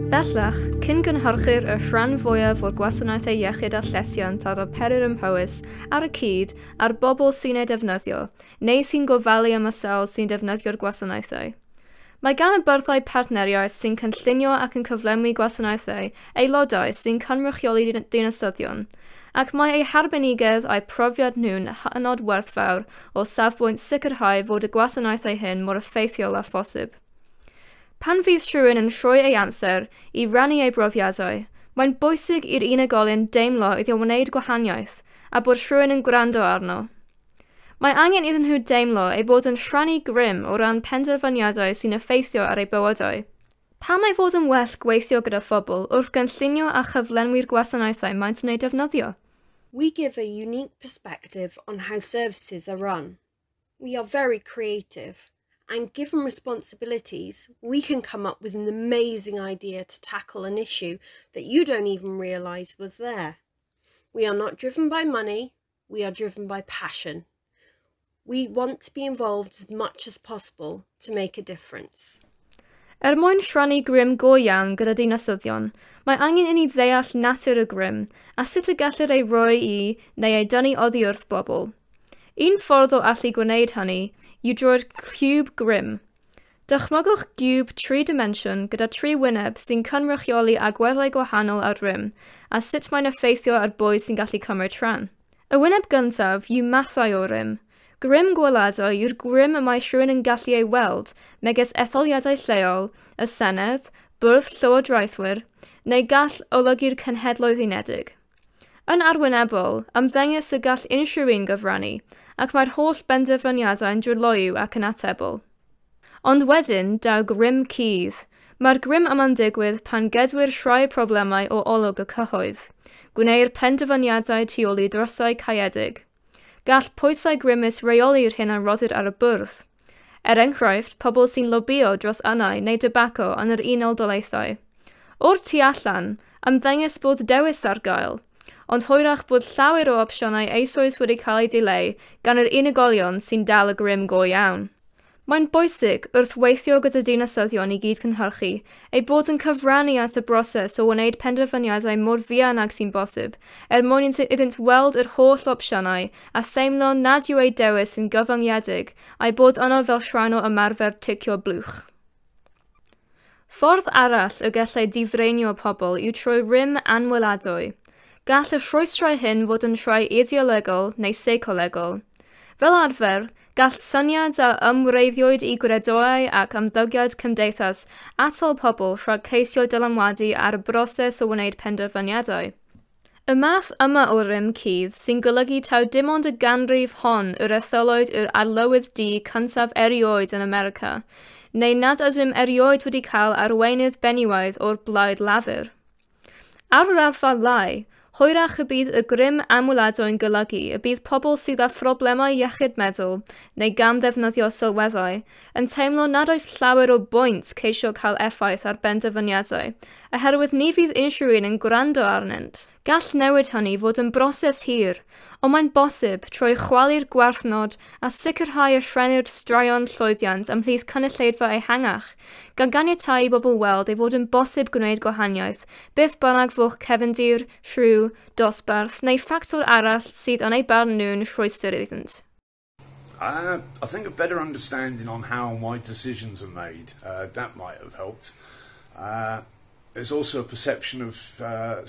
Bellach, cyn gynhyrchir y rhan fwyaf o'r gwasanaethau iechyd a llesiant a ddarperir ym Mhowys ar y cyd â'r bobl sy'n eu defnyddio, neu sy'n gofalu am y sawl sy'n defnyddio'r gwasanaethau. Mae gan y byrddau partneriaeth sy'n cynllunio ac yn cyflenwi gwasanaethau aelodau sy'n cynrychioli dinasyddion, ac mae eu harbenigedd a'u profiad nhw'n hynod werthfawr o safbwynt sicrhau fod y gwasanaethau hyn mor effeithiol â phosib. Pan fydd rhywun yn rhoi ei amser i rannu ei brofiadau, mae'n bwysig i'r unigolyn deimlo iddo wneud gwahaniaeth a bod rhywun yn gwrando arno. Mae angen iddyn nhw deimlo eu bod yn rhannu grym o ran penderfyniadau sy'n effeithio ar eu bywydau. Pam ei fod yn well gweithio gyda phobl wrth gynllunio a chyflenwi'r gwasanaethau maent yn eu defnyddio? We give a unique perspective on how services are run. We are very creative, and given responsibilities, we can come up with an amazing idea to tackle an issue that you don't even realise was there. We are not driven by money, we are driven by passion. We want to be involved as much as possible to make a difference. Er mwyn rhannu grym go iawn gyda dinasyddion, mae angen i ni ddeall natur y grym a sut y gellir ei roi i neu ei dynnu oddi wrth bobl. Un ffordd o allu gwneud hynny yw drwy'r ciwb grym. Dychmygwch giwb tri dimensiwn gyda tri wyneb sy'n cynrychioli agweddau gwahanol ar rym a sut mae'n effeithio ar bwy sy'n gallu cymryd rhan. Y wyneb gyntaf yw mathau o rym. Grym gweladwy yw'r grym y mae rhywun yn gallu ei weld, megis etholiadau lleol, y Senedd, bwrdd llywodraethwyr, neu gall olygu'r Cenhedloedd Unedig. Yn arwynebol, ymddengys y gall unrhyw un gyfrannu, ac mae'r holl benderfyniadau'n dryloyw ac yn atebol. Ond wedyn, daw grym cudd. Mae'r grym yma'n digwydd pan gedwir rhai problemau o olwg y cyhoedd. Gwneir penderfyniadau tu ôl i ddrysau caeedig. Gall pwysau grymus reoli'r hyn a roddir ar y bwrdd. Er enghraifft, pobl sy'n lobïo dros ynni neu dybaco yn yr Unol Daleithiau. O'r tu allan, ymddengys bod dewis ar gael, ond hwyrach bod llawer o opsiynau eisoes wedi cael eu dileu gan yr unigolion sy'n dal y grym go iawn. Mae'n bwysig, wrth weithio gyda dinasyddion i gyd-cynhyrchu, eu bod yn cyfrannu at y broses o wneud penderfyniadau mor fuan ag sy'n bosib, er mwyn iddynt weld yr holl opsiynau a theimlo nad yw eu dewis yn gyfyngiedig a'u bod yno fel rhan o ymarfer ticio blwch. Ffordd arall y gallai difreinio pobl yw trwy rym anweladwy. Gall y rhwystrau hyn fod yn rhai ideolegol neu seicolegol. Fel arfer, gall syniad a ymwreiddiwyd i gredoau ac ymddygiad cymdeithas atal pobl rhag ceisio dylanwadu ar y broses o wneud penderfyniadau. Y math yma o rym cudd sy'n golygu taw dim ond y ganrif hon yr etholwyd yr arlywydd du cyntaf erioed yn America, neu nad ydym erioed wedi cael arweinydd benywaidd o'r Blaid Lafur. Ar raddfa lai, hwyrach y bydd y grym anweladwy'n golygu y bydd pobl sydd â phroblemau iechyd meddwl neu gam ddefnyddio sylweddau yn teimlo nad oes llawer o bwynt ceisio cael effaith ar benderfyniadau, oherwydd ni fydd unrhyw un yn gwrando arnynt. Gall newid hynny fod yn broses hir, ond mae'n bosib trwy chwalu'r gwarthnod a sicrhau y rhennir straeon llwyddiant ymhlith cynulleidfa ehangach, gan ganiatáu i bobl weld ei fod yn bosib gwneud gwahaniaeth, beth bynnag fo'ch cefndir, rhyw, dosbarth neu ffactor arall sydd yn eu barn nhw'n rhwystr iddynt. I think a better understanding on how and why decisions are made, that might have helped. There's also a perception of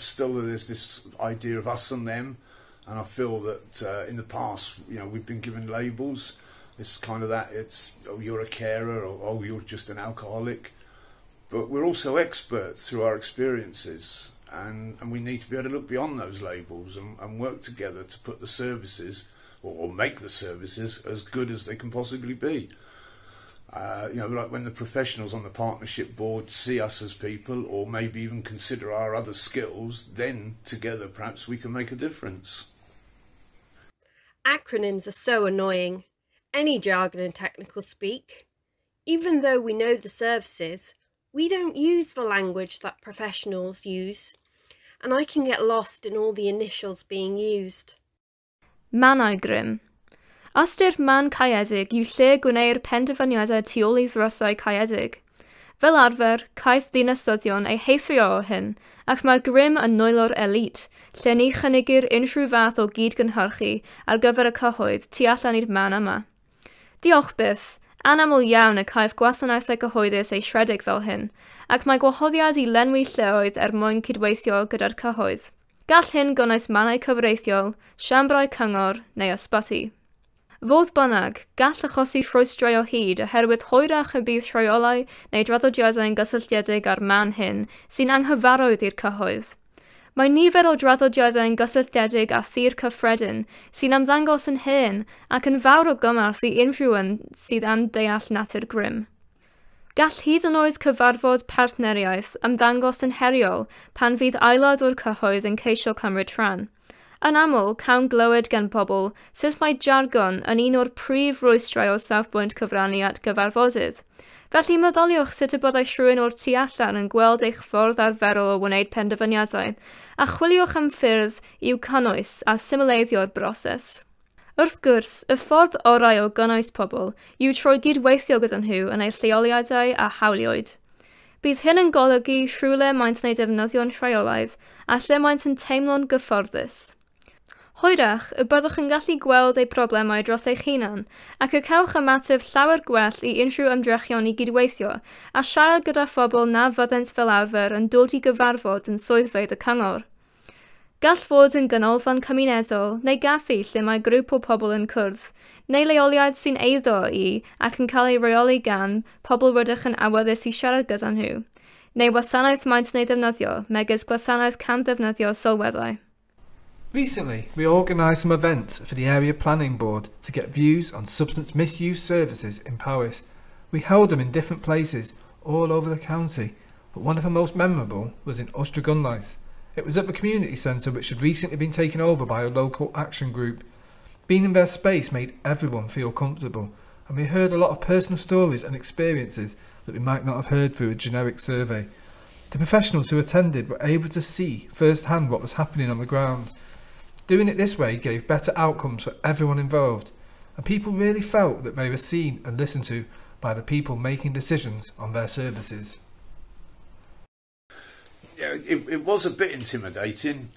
still there's this idea of us and them, and I feel that in the past, we've been given labels. It's kind of that, it's, "Oh, you're a carer," or, "Oh, you're just an alcoholic." But we're also experts through our experiences, and we need to be able to look beyond those labels and work together to put the services, or make the services as good as they can possibly be. Like when the professionals on the partnership board see us as people, or maybe even consider our other skills, then together perhaps we can make a difference. Acronyms are so annoying. Any jargon and technical speak. Even though we know the services, we don't use the language that professionals use, and I can get lost in all the initials being used. Mannau grym. Ystyr man caeedig yw lle gwneir penderfyniadau tu ôl i ddrysau caeedig. Fel arfer, caiff ddinasyddion eu heithrio o hyn, ac mae'r grym yn nwylo'r elite, lle ni chynigir unrhyw fath o gyd-gynhyrchu ar gyfer y cyhoedd tu allan i'r man yma. Diolch byth, anaml iawn y caiff gwasanaethau cyhoeddus eu rhedeg fel hyn, ac mae gwahoddiad i lenwi lleoedd er mwyn cydweithio gyda'r cyhoedd. Gall hyn gynnwys mannau cyfreithiol, siambrau cyngor neu ysbyty. Fodd bynnag, gall achosi rhwystrau o hyd oherwydd hwyrach y bydd rheolau neu draddodiadau'n gysylltiedig â'r man hyn sy'n anghyfarwydd i'r cyhoedd. Mae nifer o draddodiadau'n gysylltiedig â thir cyffredin sy'n ymddangos yn hen ac yn fawr o gymorth i unrhyw un sydd am ddeall natur grym. Gall hyd yn oed cyfarfod partneriaeth ymddangos yn heriol pan fydd aelod o'r cyhoedd yn ceisio cymryd rhan. Yn aml, cawn glywed gan pobl sut mae jargon yn un o'r prif rwystrau o safbwynt cyfrannu at gyfarfodydd. Felly meddyliwch sut y byddai rhywun o'r tu allan yn gweld eich ffordd arferol o wneud penderfyniadau, a chwiliwch am ffyrdd i'w cynnwys a symleiddio'r broses. Wrth gwrs, y ffordd orau o gynnwys pobl yw trwy gydweithio gyda nhw yn eu lleoliadau a hawliwyd. Bydd hyn yn golygu rhywle maent yn ei defnyddio'n rheolaidd a lle maent yn teimlo'n gyfforddus. Hwyrach, y byddwch yn gallu gweld eu problemau dros eich hunan, ac y cewch ymateb llawer gwell i unrhyw ymdrechion i gydweithio a siarad gyda phobl na fyddent fel arfer yn dod i gyfarfod yn swyddfeydd y cyngor. Gall fod yn ganolfan cymunedol neu gaffi lle mae grŵp o pobl yn cwrdd, neu leoliad sy'n eiddo i ac yn cael ei reoli gan pobl rydych yn awyddus i siarad gyda nhw, neu wasanaeth maent yn ei ddefnyddio, megis gwasanaeth camddefnyddio sylweddau. Recently, we organised some events for the Area Planning Board to get views on substance misuse services in Powys. We held them in different places all over the county, but one of the most memorable was in Ystradgynlais. It was at the community centre, which had recently been taken over by a local action group. Being in their space made everyone feel comfortable, and we heard a lot of personal stories and experiences that we might not have heard through a generic survey. The professionals who attended were able to see firsthand what was happening on the ground. Doing it this way gave better outcomes for everyone involved, and people really felt that they were seen and listened to by the people making decisions on their services. Yeah, it was a bit intimidating,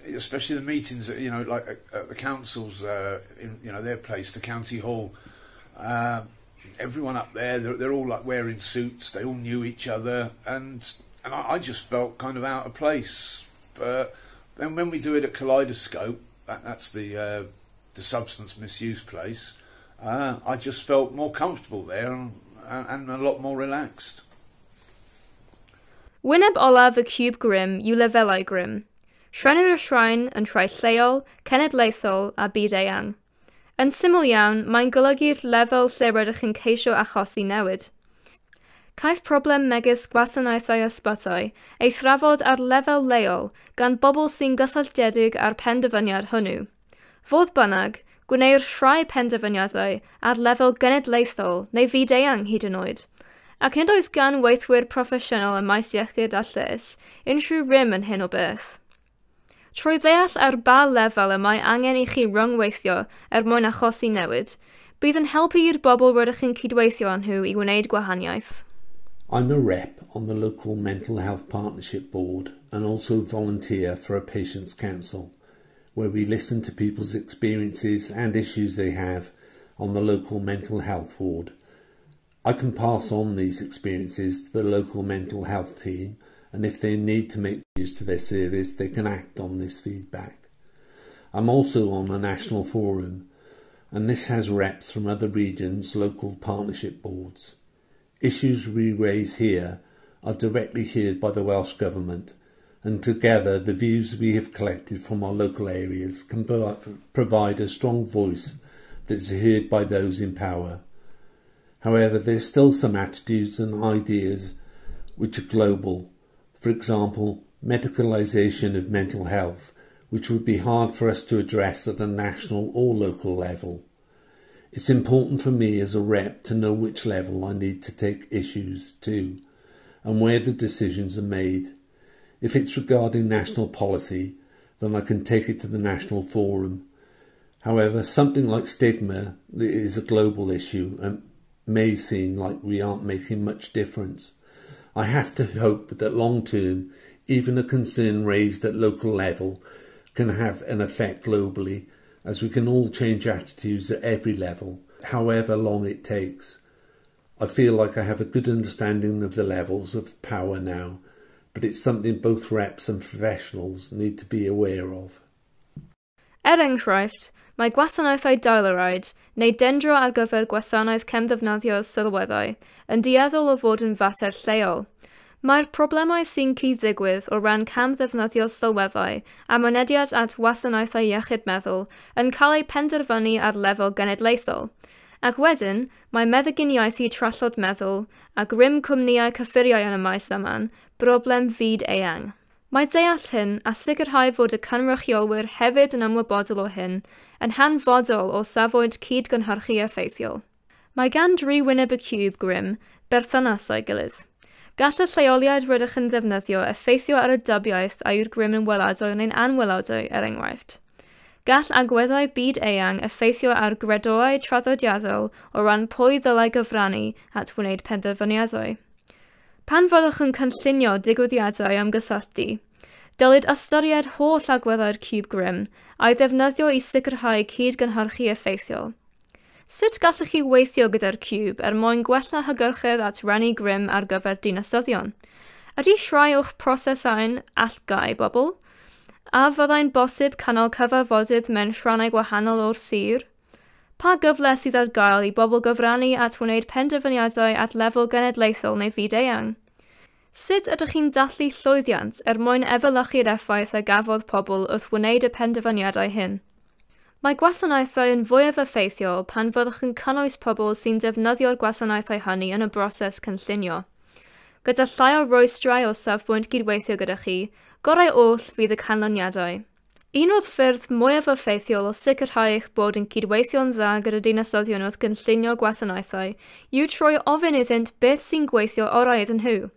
especially the meetings, you know, like at the council's, in, you know, their place, the county hall. Everyone up there, they're all like wearing suits. They all knew each other, and I just felt kind of out of place. But then when we do it at Kaleidoscope, that's the substance misuse place, I just felt more comfortable there and a lot more relaxed. Wyneb olaf y ciwb grym yw lefelau grym. Rhennir y rhain yn rhai lleol, cenedlaethol a byd-eang. Yn syml iawn, mae'n golygu'r lefel lle rydych yn ceisio achosi newid. Caiff problem megis gwasanaethau ysbytai ei thrafod ar lefel leol gan bobl sy'n gysylltiedig â'r penderfyniad hwnnw. Fodd bynnag, gwneir rhai penderfyniadau ar lefel genedlaethol neu fyd-eang hyd yn oed, ac nid oes gan weithwyr proffesiynol ym maes iechyd a lles unrhyw rym yn hyn o beth. Trwy ddeall ar ba lefel y mae angen i chi ryngweithio er mwyn achosi newid, bydd yn helpu i'r bobl rydych chi'n cydweithio â nhw i wneud gwahaniaeth. I'm a rep on the local Mental Health Partnership Board and also volunteer for a Patients' Council, where we listen to people's experiences and issues they have on the local mental health ward. I can pass on these experiences to the local mental health team, and if they need to make changes to their service, they can act on this feedback. I'm also on a national forum, and this has reps from other regions' local partnership boards. Issues we raise here are directly heard by the Welsh Government, and together the views we have collected from our local areas can provide a strong voice that is heard by those in power. However, there's still some attitudes and ideas which are global. For example, medicalisation of mental health, which would be hard for us to address at a national or local level. It's important for me as a rep to know which level I need to take issues to and where the decisions are made. If it's regarding national policy, then I can take it to the national forum. However, something like stigma is a global issue and may seem like we aren't making much difference. I have to hope that long term, even a concern raised at local level can have an effect globally, as we can all change attitudes at every level, however long it takes. I feel like I have a good understanding of the levels of power now, but it's something both reps and professionals need to be aware of. Er enghraifft, mae gwasanaethau dial-a-ride neu dendro ar gyfer gwasanaeth camddefnyddio sylweddau yn dueddol o fod yn fater lleol. Mae'r problemau sy'n cyd-ddigwydd o ran camddefnyddio sylweddau a mynediad at wasanaethau iechyd meddwl yn cael eu penderfynu ar lefel genedlaethol, ac wedyn mae meddyginiaethu trallod meddwl a grym cwmnïau cyffuriau yn y maes yma'n broblem fyd eang. Mae deall hyn a sicrhau fod y cynrychiolwyr hefyd yn ymwybodol o hyn yn hanfodol o safbwynt cyd-gynhyrchu effeithiol. Mae gan dri wyneb y ciwb grym berthynas â'i gilydd. Gall y lleoliad rydych yn ddefnyddio effeithio ar y dybiaeth a yw'r grym yn weladwy neu'n anweladwy, er enghraifft. Gall agweddau byd eang effeithio ar gredoau traddodiadol o ran pwy ddylai gyfrannu at wneud penderfyniadau. Pan fyddwch yn cynllunio digwyddiadau ymgysylltu, dylid ystyried holl agweddau'r ciwb grym a'i ddefnyddio i sicrhau cyd-gynhyrchu effeithiol. Sut gallwch chi weithio gyda'r ciwb er mwyn gwella hygyrchedd at rannu grym ar gyfer dinasyddion? Ydy rhai o'ch prosesau'n allgau bobl? A fyddai'n bosib cynnal cyfarfodydd mewn rhannau gwahanol o'r sir? Pa gyfle sydd ar gael i bobl gyfrannu at wneud penderfyniadau at lefel genedlaethol neu fyd-eang? Sut ydych chi'n dathlu llwyddiant er mwyn efelychu'r effaith a gafodd pobl wrth wneud y penderfyniadau hyn? Mae gwasanaethau yn fwyaf effeithiol pan fyddwch yn cynnwys pobl sy'n defnyddio'r gwasanaethau hynny yn y broses cynllunio. Gyda llai o rwystrau o safbwynt gydweithio gyda chi, gorau oll fydd y canlyniadau. Un o'r ffyrdd mwyaf effeithiol o sicrhau eich bod yn cydweithio'n dda gyda dinasyddion wrth gynllunio gwasanaethau yw trwy ofyn iddynt beth sy'n gweithio orau iddyn nhw.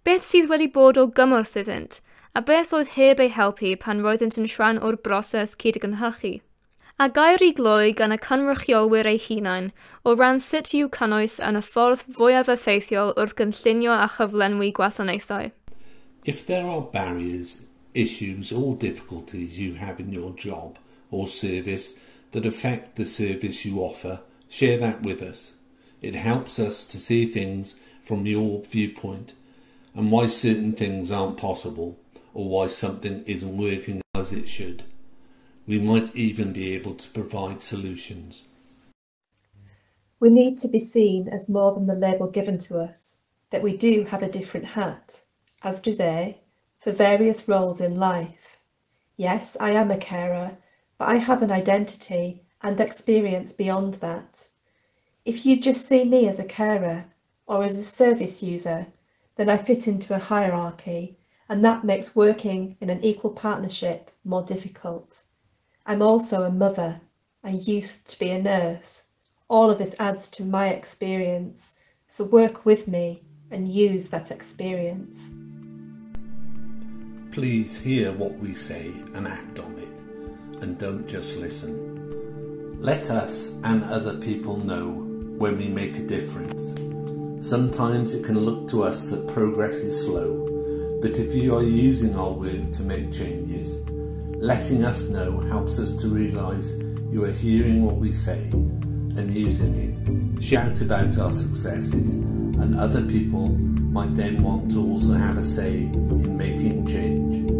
Beth sydd wedi bod o gymorth iddynt, a beth oedd heb eu helpu pan roeddynt yn rhan o'r broses cyd-gynhyrchu. A gair i gloi gan y cynrychiolwyr eu hunain o ran sut i'w cynnwys yn y ffordd fwyaf effeithiol wrth gynllunio a chyflenwi gwasanaethau. If there are barriers, issues or difficulties you have in your job or service that affect the service you offer, share that with us. It helps us to see things from your viewpoint and why certain things aren't possible or why something isn't working as it should. We might even be able to provide solutions. We need to be seen as more than the label given to us, that we do have a different hat, as do they, for various roles in life. Yes, I am a carer, but I have an identity and experience beyond that. If you just see me as a carer or as a service user, then I fit into a hierarchy, and that makes working in an equal partnership more difficult. I'm also a mother. I used to be a nurse. All of this adds to my experience, so work with me and use that experience. Please hear what we say and act on it, and don't just listen. Let us and other people know when we make a difference. Sometimes it can look to us that progress is slow, but if you are using our work to make changes, letting us know helps us to realise you are hearing what we say and using it. Shout about our successes, and other people might then want to also have a say in making change.